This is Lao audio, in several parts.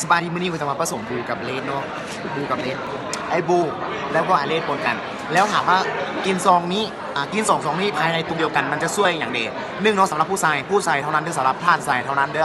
ສະບາຍດີ ມື້ນີ້ຂ້ອຍຈະມາປະສົມບລູກັບເຣດເນາະ ບລູກັບເຣດ ໄອ້ບລູແລ້ວກໍໄອ້ເຣດປົນກັນ ແລ້ວຖາມວ່າກິນຊອງນີ້ ອ່າ ກິນສອງຊອງນີ້ພາຍໃນຕຸກດຽວກັນ ມັນຈະຊ່ວຍຫຍັງເດ? ໜຶ່ງເນາະ ສຳລັບຜູ້ຊາຍ ຜູ້ຊາຍເທົ່ານັ້ນເດີ ສຳລັບທ່ານຊາຍເທົ່ານັ້ນເດີ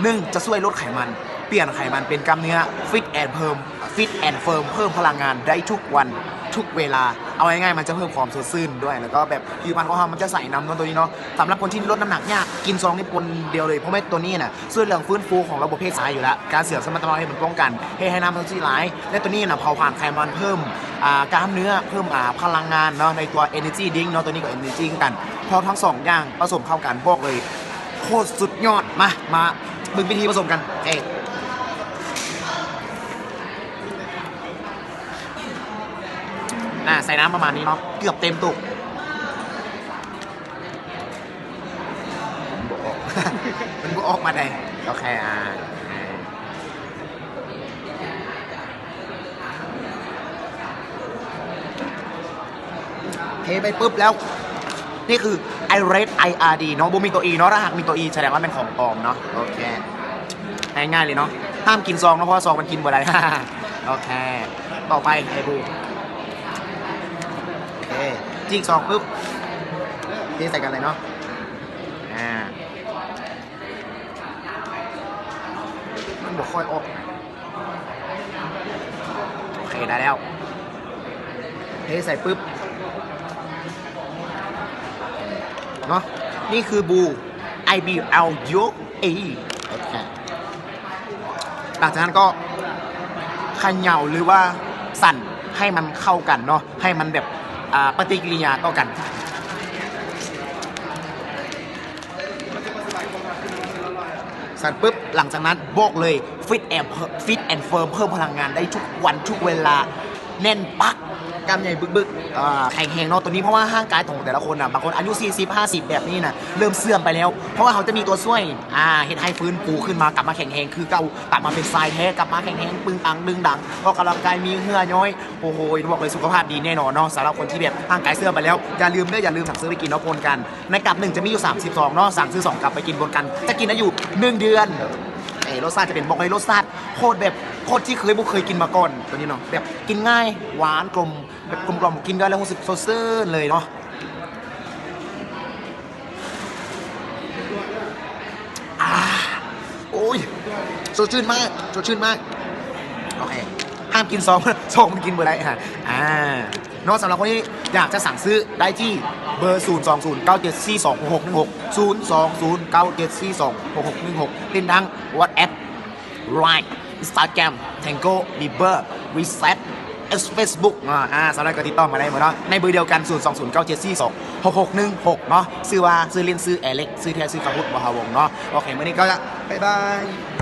ໜຶ່ງ ຈະຊ່ວຍລົດໄຂມັນ ປ່ຽນໄຂມັນເປັນກ້າມເນື້ອ Fit and Firm Fit and Firm ເພີ່ມພະລັງງານໄດ້ທຸກວັນທຸກເວລາ ເອົາງ່າຍໆ ມັນຈະເພີ່ມຄວາມສົດຊື່ນດ້ວຍ ແລ້ວກໍແບບຜິວພັນຂອງເຮົາມັນຈະໃສນຳເນາະ ໂຕນີ້ເນາະ ສຳລັບຄົນທີ່ລົດນ້ຳໜັກຍາກ ກິນຊອງນີ້ປົນດຽວເລີຍ ເພາະແມ່ນໂຕນີ້ນະ ຊ່ວຍເລື່ອງຟື້ນຟູຂອງລະບົບເພດຊາຍຢູ່ແລ້ວ ການເສຍສະມັດຕະພາບເຮັດມັນປ້ອງກັນ ເຮັດໃຫ້ນ້ຳມັນຊິໄຫຼ ແລະ ໂຕນີ້ນະ ເຜົາຜານໄຂມັນ ເພີ່ມ ອ່າ ກ້າມເນື້ອ ເພີ່ມ ອ່າ ພະລັງງານເນາະ ໃນຕົວ Energy Drink ເນາະ ໂຕນີ້ກໍ Energy ຄືກັນ ເພາະທັງສອງຢ່າງປະສົມເຂົ້າກັນ ບອກເລີຍ ໂຄດສຸດຍອດ ມາ ມາເບິ່ງວິທີປະສົມກັນ ເອີ ອ່າ ໃສ່ນ້ຳປະມານນີ້ເນາະ ເກືອບເຕັມຕຸກ ມັນບໍ່ອອກ ມັນບໍ່ອອກມາໃດ ໂອເຄ ອ່າ ເທໄປປຶບແລ້ວ ນີ້ຄື Ired Ird ເນາະ ບໍ່ມີຕົວ E ເນາະ ຖ້າຫາກມີຕົວ E ສະແດງວ່າແມ່ນຂອງປອມເນາະ ໂອເຄ ງ່າຍໆເລີຍເນາະ ຫ້າມກິນຊອງເນາະ ເພາະວ່າຊອງມັນກິນບໍ່ໄດ້ ໂອເຄ ຕໍ່ໄປ ໄອ້ບລູ ໂອເຄ ຈີກຊອງປຶບ ເທໃສ່ກັນເລີຍເນາະ ອ່າ ມັນບໍ່ຄ່ອຍອອກ ໂອເຄ ໄດ້ແລ້ວ ເທໃສ່ປຶບ ເນາະ ນີ້ຄືບລູ ໄອບີແອລຢູເອ ໂອເຄ ຫຼັງຈາກນັ້ນກໍຂະເຍົາ ຫຼືວ່າສັ່ນໃຫ້ມັນເຂົ້າກັນເນາະ ໃຫ້ມັນແບບ ອ່າ ປະຕິກິລິຍາຕໍ່ກັນ ສັ່ນປຶບ ຫຼັງຈາກນັ້ນບອກເລີຍ Fit and Firm ເພີ່ມພະລັງງານໄດ້ທຸກວັນທຸກເວລາ ແໜ້ນປັກ ກ້າມໃຫຍ່ບຶກໆ ເອີ ແຂງແຮງເນາະ ໂຕນີ້ ເພາະວ່າຮ່າງກາຍຂອງແຕ່ລະຄົນນະ ບາງຄົນອາຍຸສີ່ສິບ ຫ້າສິບ ແບບນີ້ນະ ເລີ່ມເສື່ອມໄປແລ້ວ ເພາະວ່າເຮົາຈະມີຕົວຊ່ວຍ ອ່າ ເຮັດໃຫ້ຟື້ນຟູຂຶ້ນມາ ກັບມາແຂງແຮງຄືເກົ່າ ກັບມາເປັນຊາຍແທ້ ກັບມາແຂງແຮງ ປຶງປັງ ດຶງດັງ ອອກກຳລັງກາຍ ມີເຫື່ອຍ້ອຍ ໂອ້ໂຫ ບອກເລີຍສຸຂະພາບດີແນ່ນອນເນາະ ສຳລັບຄົນທີ່ແບບຮ່າງກາຍເສື່ອມໄປແລ້ວ ຢ່າລືມເດີ ຢ່າລືມສັ່ງຊື້ໄປກິນເນາະ ປົນກັນ ໃນກັບໜຶ່ງຈະມີຢູ່ສາມຊອງເນາະ ສັ່ງຊື້ສອງກັບໄປກິນປົນກັນ ຈະກິນໄດ້ຢູ່ໜຶ່ງເດືອນ ເອີ ລົດຊາດຈະເປັນ ບອກເລີຍ ລົດຊາດໂຄດແບບ ໂຄດທີ່ເຄີຍ ບໍ່ເຄີຍກິນມາກ່ອນ ໂຕນີ້ເນາະ ແບບກິນງ່າຍ ຫວານ ກົມ ແບບກົມກ່ອມ ກິນໄດ້ແລ້ວຮູ້ສຶກສົດຊື່ນເລີຍເນາະ ອ່າ ໂອ້ຍ ສົດຊື່ນມາກ ສົດຊື່ນມາກ ໂອເຄ ຫ້າມກິນຊອງ ຊອງມັນກິນບໍ່ໄດ້ ອ່າ ເນາະ ສຳລັບຄົນທີ່ຢາກຈະສັ່ງຊື້ໄດ້ທີ່ເບີ ສູນສອງສູນ ເກົ້າເຈັດສີ່ສອງ ຫົກຫົກໜຶ່ງຫົກ ສູນສອງສູນ ເກົ້າເຈັດສີ່ສອງ ຫົກຫົກໜຶ່ງຫົກ ເປັນທັງ WhatsApp Line Instagram Tango Viber WeChat Facebook ເນາະ ອ່າ ສາມາດກໍຕິດຕໍ່ມາໄດ້ໝົດເນາະ ໃນເບີດຽວກັນ ສູນສອງສູນ ເກົ້າເຈັດສີ່ສອງ ຫົກຫົກໜຶ່ງຫົກເນາະ ຊື່ວ່າ ຊື່ຫຼິ້ນ ຊື່ແອເລັກ ຊື່ແທ້ ຊື່ຄຳພຸດ ບໍ່ຫາວົງເນາະ ໂອເຄ ມື້ນີ້ກໍບາຍບາຍ.